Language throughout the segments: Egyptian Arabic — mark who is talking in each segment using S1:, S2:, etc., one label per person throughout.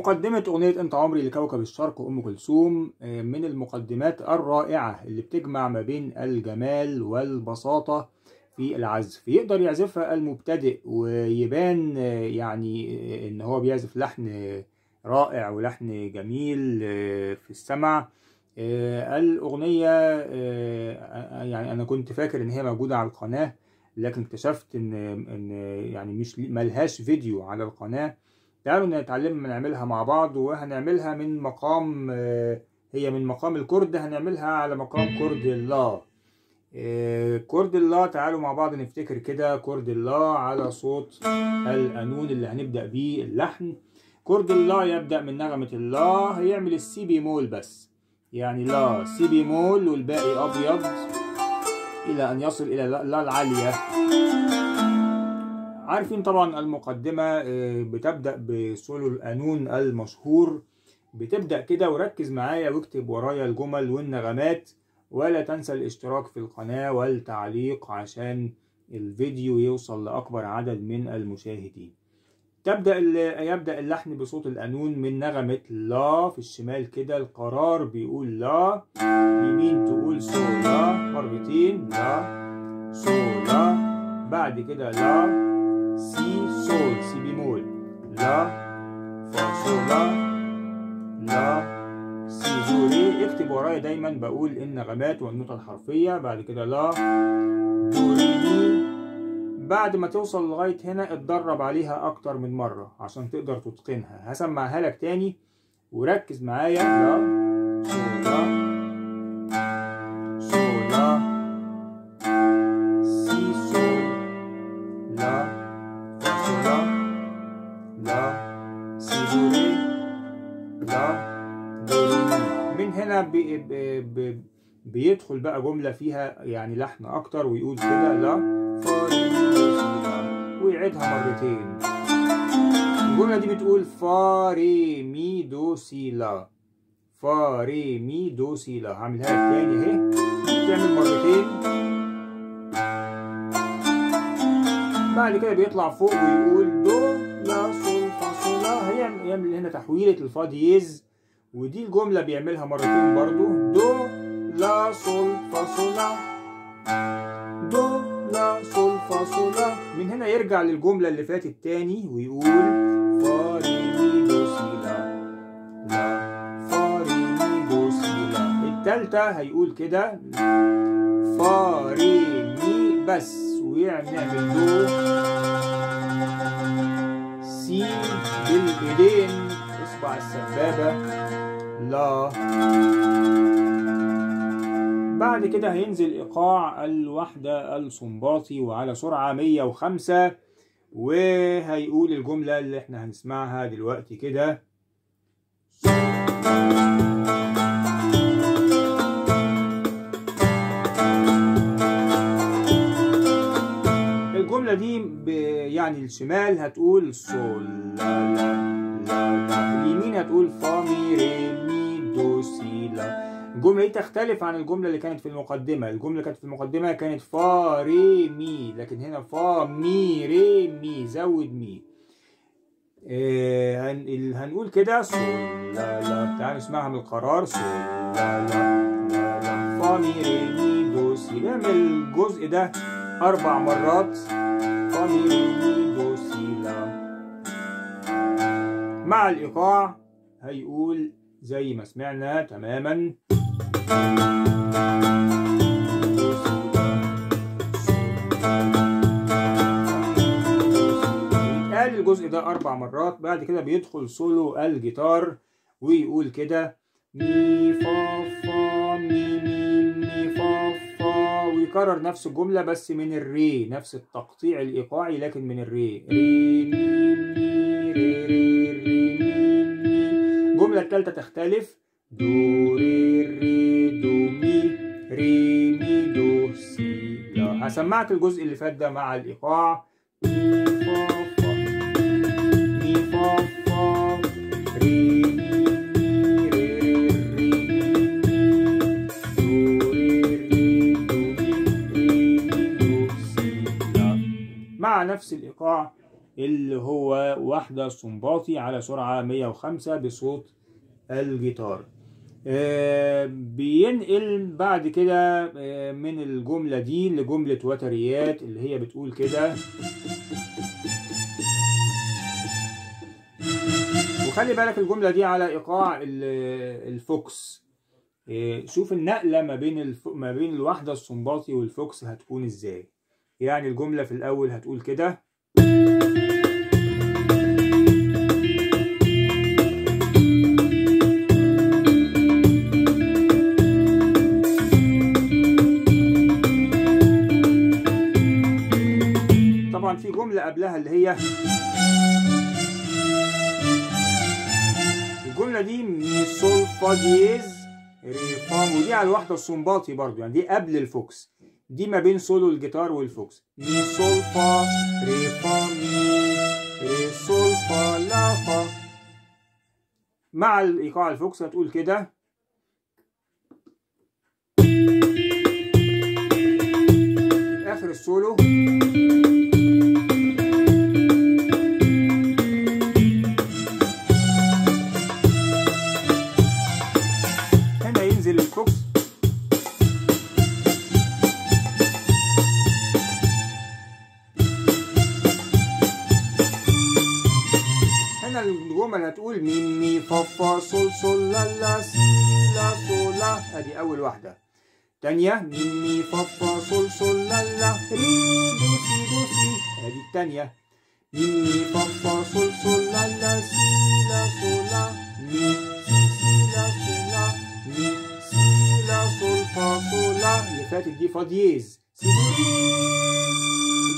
S1: مقدمة أغنية أنت عمري لكوكب الشرق وأم كلثوم من المقدمات الرائعة اللي بتجمع ما بين الجمال والبساطة في العزف. يقدر يعزفها المبتدئ ويبان يعني إن هو بيعزف لحن رائع ولحن جميل في السمع. الأغنية يعني أنا كنت فاكر إن هي موجودة على القناة، لكن اكتشفت إن يعني مش ملهاش فيديو على القناة. تعالوا نتعلم نعملها مع بعض، وهنعملها من مقام، هي من مقام الكرد، هنعملها على مقام كرد اللا. كرد اللا، تعالوا مع بعض نفتكر كده كرد اللا على صوت القانون اللي هنبدأ بيه اللحن. كرد اللا يبدأ من نغمة اللا، هيعمل السي بيمول بس، يعني لا سي بيمول والباقي أبيض إلى أن يصل إلى لا العالية. عارفين طبعا المقدمة بتبدأ بسولو القانون المشهور، بتبدأ كده، وركز معايا واكتب ورايا الجمل والنغمات، ولا تنسى الاشتراك في القناة والتعليق عشان الفيديو يوصل لأكبر عدد من المشاهدين. يبدأ اللحن بصوت القانون من نغمة لا في الشمال كده، القرار بيقول لا، يمين تقول سول لا مرتين، لا سول لا، بعد كده لا سي سول سي بيمول، لا فا سول لا، لا سي دو ري. اكتب ورايا دايما بقول النغمات والنوتة الحرفية. بعد كده لا دو ري مي. بعد ما توصل لغاية هنا اتدرب عليها أكتر من مرة عشان تقدر تتقنها. هسمعها لك تاني وركز معايا. لا سول لا سول لا سي سول لا فا سول لا، لا سي دو ري، لا دو ري مي. من هنا بي بي بيدخل بقى جملة فيها يعني لحن أكتر، ويقول كده لا فا ري مي دو سي لا، ويعيدها مرتين. الجملة دي بتقول فا ري مي دو سي لا، فا ري مي دو سي لا. هعملها لك تاني اهي، بتعمل مرتين. بعد كده بيطلع فوق ويقول دو لا سول فا سول لا، هيعمل هنا تحويلة الفا دييز، ودي الجملة بيعملها مرتين برضو، دو لا سول فا سول لا، دو لا سول فا سول لا. من هنا يرجع للجملة اللي فاتت تاني ويقول فا ري مي دو سي لا، لا فا ري مي دو سي لا. التالتة هيقول كده فا ري مي بس، ويعمل دو سي بالإيدين إصبع السبابة لا. بعد كده هينزل إيقاع الوحدة الصنباطي وعلى سرعة 105، وهيقول الجملة اللي احنا هنسمعها دلوقتي كده. الجملة دي يعني الشمال هتقول سول لا لا لا لا، اليمين هتقول فا مي ري مي دو سي لا. الجملة دي تختلف عن الجملة اللي كانت في المقدمة. الجملة اللي كانت في المقدمة كانت فا ري مي، لكن هنا فا مي ري مي، زود مي. هنقول كده سول لا لا، تعالوا نسمعها من القرار. سول لا لا لا لا فا مي ري مي دو سي. اعمل الجزء ده 4 مرات، فا مي ري مي دو سي لا. مع الإيقاع هيقول زي ما سمعنا تماما. قال الجزء ده 4 مرات. بعد كده بيدخل سولو الجيتار ويقول كده مي فا فا مي مي مي فا فا، ويكرر نفس الجملة بس من الري، نفس التقطيع الإيقاعي لكن من الري، ري مي مي ري ري ري مي مي. الجملة التالتة تختلف، دو ري ري دو مي ري مي دو سي لا. هسمعك الجزء اللي فات ده مع الإيقاع. مي فا فا مي فا فا ري مي مي ري ري ري مي مي دو ري ري دو مي ري مي دو سي لا، مع نفس الإيقاع اللي هو واحدة صنباطي على سرعة 105 بصوت الجيتار. بينقل بعد كده من الجملة دي لجملة وتريات اللي هي بتقول كده. وخلي بالك الجملة دي على إيقاع الفوكس. شوف النقلة ما بين الواحدة الصنباطي والفوكس هتكون ازاي. يعني الجملة في الأول هتقول كده، طبعا في جملة قبلها اللي هي الجملة دي مي سول فا دييز ري فا، ودي على الواحدة الصنباطي برضو، يعني دي قبل الفوكس، دي ما بين سولو الجيتار والفوكس. مي سول فا ري فا مي ري سول فا لا فا. مع الايقاع الفوكس هتقول كده، اخر السولو هنا ينزل الفوكس. هنا الجمل هتقول مي مي فا فا سول سول لا لا سي لا سول لا، ادي اول واحده. تانية مي مي فا فا سول سول لا لا ري دو سي دو سي، ادي التانية. مي مي فا فا سول سول لا لا سي لا سول لا مي سي سي لا سول لا مي سي لا سول فا سول لا، اللي فاتت دي فا دييز سي دو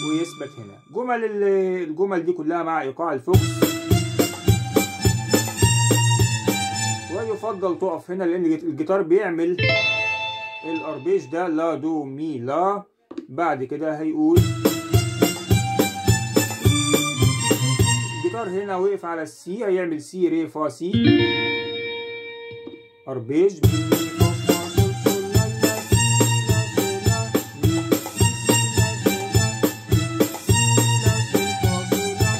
S1: ويثبت هنا. جمل الجمل دي كلها مع ايقاع الفوكس. ويفضل تقف هنا لان الجيتار بيعمل الاربيج ده لا دو مي لا، بعد كده هيقول الجيتار هنا وقف على السي، هيعمل سي ري فا سي اربيج مي فا فا سول سول لا لا سي لا سول لا مي سي سي لا سول لا مي سي لا سول فا سول لا.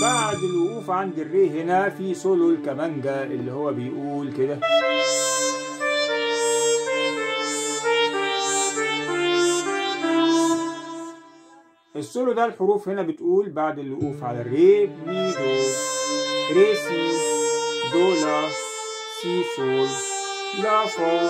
S1: بعد الوقوف عند الري هنا في سولو الكمانجا اللي هو بيقول كده، السولو ده الحروف هنا بتقول بعد الوقوف على الري مي دو ري سي دو لا سي سول لا فا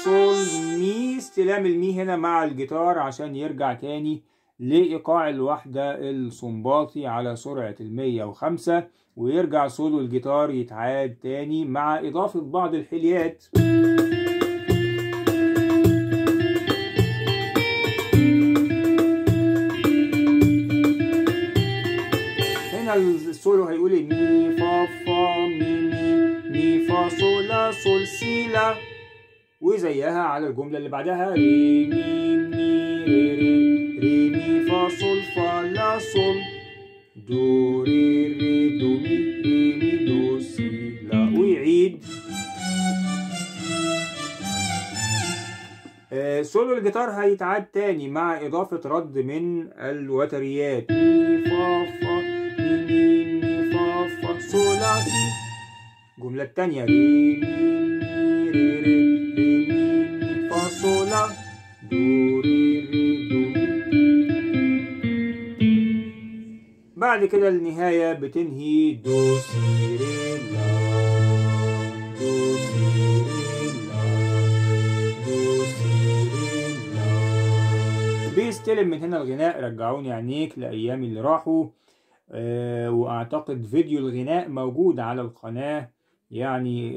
S1: سول مي. استلام المي هنا مع الجيتار عشان يرجع تاني لإيقاع الوحدة الصنباطي على سرعة 105، ويرجع سولو الجيتار يتعاد تاني مع إضافة بعض الحليات. هنا السولو هيقول مي فا فا مي مي مي فا سول لا سول سي لا، وزيها على الجملة اللي بعدها ري مي مي ري ري ري مي فا سول فا لا سول دو ري ري دو مي ري مي دو سي لا، ويعيد. سولو الجيتار هيتعاد تاني مع إضافة رد من الوتريات مي فا فا مي مي مي فا فا سول لا سي. الجملة التانية ري مي مي ري ري ري مي مي فا سول لا دو ري ري دو مي. بعد كده النهاية بتنهي دو سي ري لا دو سي ري لا دو سي ري لا. بيستلم من هنا الغناء رجعوني عينيك لأيام اللي راحوا. وأعتقد فيديو الغناء موجود على القناة، يعني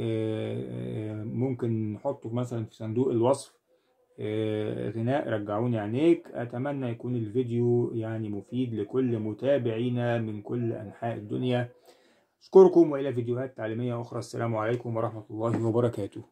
S1: ممكن نحطه مثلا في صندوق الوصف. غناء رجعوني عينيك. أتمنى يكون الفيديو يعني مفيد لكل متابعينا من كل أنحاء الدنيا. أشكركم وإلى فيديوهات تعليمية أخرى. السلام عليكم ورحمة الله وبركاته.